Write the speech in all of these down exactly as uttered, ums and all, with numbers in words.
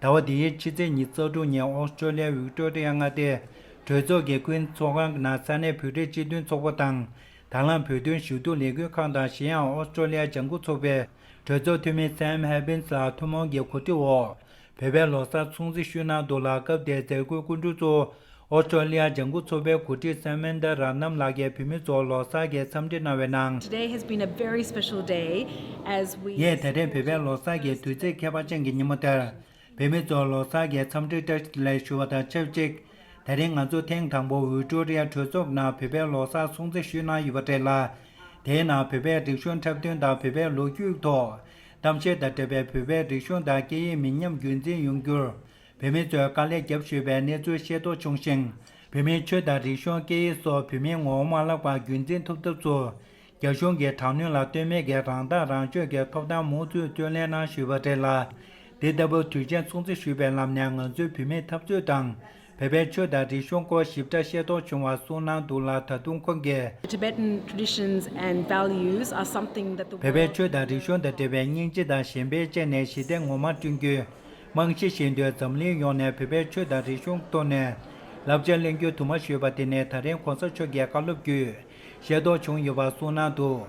ཟླ་བ་འདིའི་ཕྱི་ཚེས་ཉི་ཤུ་རྩ་དྲུག་ཉིན་ཨོ་སི་ཀྲོ་ལི་ཡ་ཝིག་ཏོ་རི་ཡ་མངའ་སྡེའི་གྲོས་ཚོགས་ཀྱི་ཀུན་ཚོགས་ཁང་ནང་ས་གནས་བོད་རིགས་སྤྱི་མཐུན་ཚོགས་པ་དང་། དང་བླངས་བོད་དོན་ཞུ་གཏུག་ལས་འགུལ་ཁང་དང་གཞན་ཡང་ཨོ་སི་ཀྲོ་ལི་ཡ་ལྗང་ཁུ་ཚོགས་པའི་གྲོས་ཚོགས་འཐུས་མི་Sam Hibbins་ལགས་ཐུན་མོང་གི་གོ་སྒྲིག་འོག་བོད་པའི་ལོ་གསར་སྲུང་བརྩི་ཞུས་གནང་འདུག་ལ། སྐབས་དེའི་མཛད་སྒོའི་སྐུ་མགྲོན་གཙོ་བོ་ཨོ་སི་ཀྲོ་ལི་ཡ་ལྗང་ཁུ་ཚོགས་པའི་འགོ་ཁྲིད་Samantha Ratnam་ལགས་ཀྱིས་བོད་མི་ཚོར་ལོ་གསར་གྱི་འཚམས་འདྲི་གནང་བའི་ནང་། Today has been a very special day as we ངས་ད་རེས་བོད་པའི་ལོ་གསར་གྱི་དུས་ཚིགས་ཁྱད་པར་ཅན་གྱི་ཉིན་མོ་དེར། བོད་མི་ཚོར་ལོ་གསར་གྱི་འཚམས་འདྲི་བཀྲ་ཤིས་བདེ་ལེགས་ཞུ་བ་དང་ཆབས་ཅིག་དེ་རིང་ང་ཚོ་ཐེངས་དང་པོ་ཝིག་ཏོ་རི་ཡ་གྲོས་ཚོགས་ནང་བོད་པའི་ལོ་གསར་སྲུང་བརྩི་ཞུས་གནང་ཡོད་པ་རེད་ལ། དེའི་ནང་བོད་པའི་རིག་གཞུང་འཁྲབ་སྟོན་དང་བོད་པའི་ལོ་རྒྱུས་ཐོག་གཏམ་བཤད་དང་འབྲེལ་བའི་བོད་པའི་རིག་གཞུང་དང་སྐད་ཡིག་མི་ཉམས་རྒྱུན་འཛིན་ཡོང་རྒྱུར་བོད་མི་ཚོས་དཀའ་ལས་བརྒྱབ་བཞིན་པའི་གནས་ཚུལ་ཤེས་རྟོགས་བྱུང་ཞིང་། བོད་མིའི་ཆོས་དང་རིག་གཞུང་སྐད་ཡིག་སོགས་བོད་མིའི་ངོ་བོ་མ་བརླག་པར་རྒྱུན་འཛིན་ཐུབ་ཐབས་སུ། རྒྱ་གཞུང་གི་དྲག་གནོན་ལ་ལྟོས་མེད་ཀྱི་རང་ཐག་རང་གཅོད་ཀྱི་ཐོབ་ཐང་མུ་མཐུད་རྩོད་ལེན་གནང་བཞིན་པ་རེད་ལ། འདི་ལྟ་བུ་དུས་ཆེན་སྲུང་བརྩི་ཞུས་པའི་ལམ་ནས་ང་ཚོའི་བོད་མིའི་འཐབ་རྩོད་དང་། བོད་པའི་ཆོས་དང་རིག་གཞུང་སྐོར་ཞིབ་ཕྲ་ཤེས་རྟོགས་བྱུང་བ་གསུངས་གནང་འདུག་ལ། ད་དུང་ཁོང་གིས། The Tibetan traditions and values are something that the བོད་པའི་ཆོས་དང་རིག་གཞུང་དང་འབྲེལ་བའི་སྙིང་རྗེ་དང་གཞན་ཕན་བཅས་ནས་ཞི་བདེ་ངོ་མ་བསྐྲུན་རྒྱུའི་རྨང་གཞི་བཞིན་དུ་འཛམ་གླིང་ཡོངས་ནས་བོད་པའི་ཆོས་དང་རིག་གཞུང་ཐོག་ནས་བསླབ་བྱ་ལེན་རྒྱུ་དུ་མ་ཞུས་པ་དེ་ནི་ད་རིང་གོང་ས་མཆོག་གི་བཀའ་སློབ་བརྒྱུད་ཤེས་རྟོགས་བྱུང་ཡོད་པ་གསུངས་གནང་འདུག་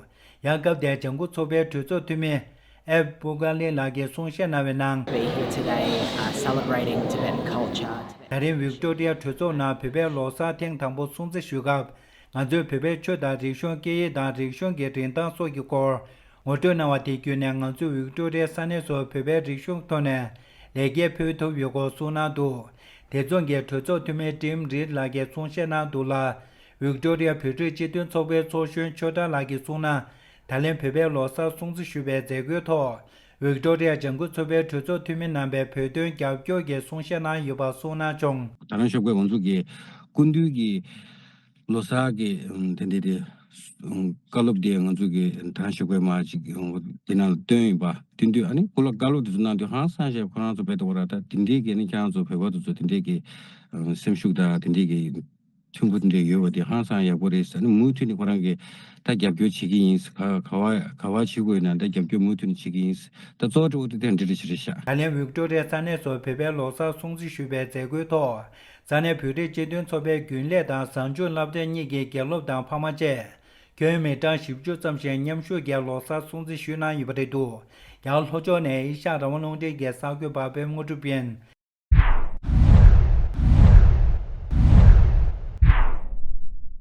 ཡང་སྐབས་དེར་ལྗང་ཁུ་ཚོགས་པའི་གྲོས་ཚོགས་འཐུས་མི་ཨེབ་པུ་ཀ་ལི་ལགས་ཀྱིས་གསུང་བཤད་གནང་བའི་ནང་། We're here today, uh, celebrating Tibetan culture. ད་རིང་ཝིག་ཏོ་རི་ཡ་གྲོས་ཚོགས་ནང་བོད་པའི་ལོ་གསར་ཐེངས་དང་པོ་སྲུང་བརྩི་ཞུ་སྐབས། ང་ཚོས་བོད་པའི་ཆོས་དང་རིག་གཞུང་སྐད་ཡིག་དང་རིག་གཞུང་གི་རིན་ཐང་སོགས་ཀྱི་སྐོར་ངོ་སྤྲོད་གནང་བ་དེ་བརྒྱུད་ནས་ང་ཚོས་ཝིག་ཏོ་རི་ཡའི་ས་གནས་སུ་བོད་པའི་རིག་གཞུང་ཐོག་ནས་ལེགས་སྐྱེས་ཕུལ་ཐུབ་ཡོད་སྐོར་གསུངས་གནང་འདུག་དེ་མཚུངས་ཀྱི་གྲོས་ཚོགས་འཐུས་མི་Tim Reed་ལགས་ཀྱིས་གསུང་བཤད་གནང་འདུག་ལ། ཝིག་ཏོ་རི་ཡ་བོད་རིགས་སྤྱི་མཐུན་ཚོགས་པའི་ཚོགས་གཞོན་ཆོས་གྲགས་ལགས་ཀྱིས་གསུངས་ན། ད་ལན་བོད་པའི་ལོ་གསར་སྲུང་བརྩི་ཞུ་བའི་མཛད་སྒོའི་ཐོག་ཝིག་ཏོ་རི་ཡ་ལྗང་ཁུ་ཚོགས་པའི་གྲོས་ཚོགས་འཐུས་མི་རྣམ་པས་བོད་དོན་རྒྱབ་སྐྱོར་གྱི་གསུང་བཤད་གནང་ཡོད་པ་གསུངས་གནང་བྱུང་། ད་རང་ཞོགས་པའི་ང་ཚོ་གི་སྐུ་མདུན་གྱི་ལོ་གསར་གྱི་དེ་འདྲའི་དེ་བཀའ་སློབ་དེ་ང་ཚོ་གི་ད་རང་ཞོགས་པའི་མ་ཅིག་དེ་ནང་ལ་བཏོན་ཡིན་པ། བསྟུན་དུས་ཨ་ནི་སྐུ་ལ་བཀའ་སློབ་དེ་ཚོ་གནང་དུས་ཧང་སང་ཞེས་ཁོ་རང་ཚོ་བས་ཏོ་ར་ད་དེ་འདྲའི་གི་ནི་ཁྱེད་རང་ཚོ་བོད་པ་དེ་ཚོ་དེ་འདྲའི་གི་སེམས་ཤུགས་དང་དེ་འདྲའི་གི་མཐུན་པོ་དེ་འདྲ་ཡོད་པ་དེ་ཧང་སང་ཡག་པོ་རེད་ཟེར་ནས་མུ་མཐུད་ནས་ཁོ་རང་གིས་ད་རྒྱབ་སྐྱོར་བྱེད་ཀྱི་ཡིན། ག་ག་བ་ག་བ་བྱེད་དགོས་ཡིན་ན་ད་རྒྱབ་སྐྱོར་མུ་མཐུད་ནས་བྱེད་ཀྱི་ཡིན། ད་གཙོ་བོ་དེ་འདྲ་ཞིག་རེད་ཤག་ད་ལན་ཝིག་ཏོ་རི་ཡའི་ས་གནས་སུ་བོད་པའི་ལོ་གསར་སྲུང་བརྩི་ཞུ་བའི་མཛད་སྒོའི་ཐོག་ས་གནས་བོད་རིགས་སྤྱི་མཐུན་ཚོགས་པའི་རྒྱུན་ལས་དང་གཟའ་མཇུག་སློབ་གྲྭ་གཉིས་ཀྱི་དགེ་སློབ་དང་ཕ་མ་བཅས་ཁྱོན་མི་གྲངས་བཞི་བཅུ་ཙམ་ཞིག་མཉམ་ཞུགས་ཀྱིས་ལོ་གསར་སྲུང་བརྩི་ཞུས་གནང་ཡོད་པ་རེད་འདུག་ཡང་ལྷོ་ཕྱོགས་ནས་ཨེ་ཤ་ཡ་རང་དབང་རླུང་འཕྲིན་གྱི་གསར་འགོད་པ་པད་མ་དངོས་གྲུབ་ཡིན།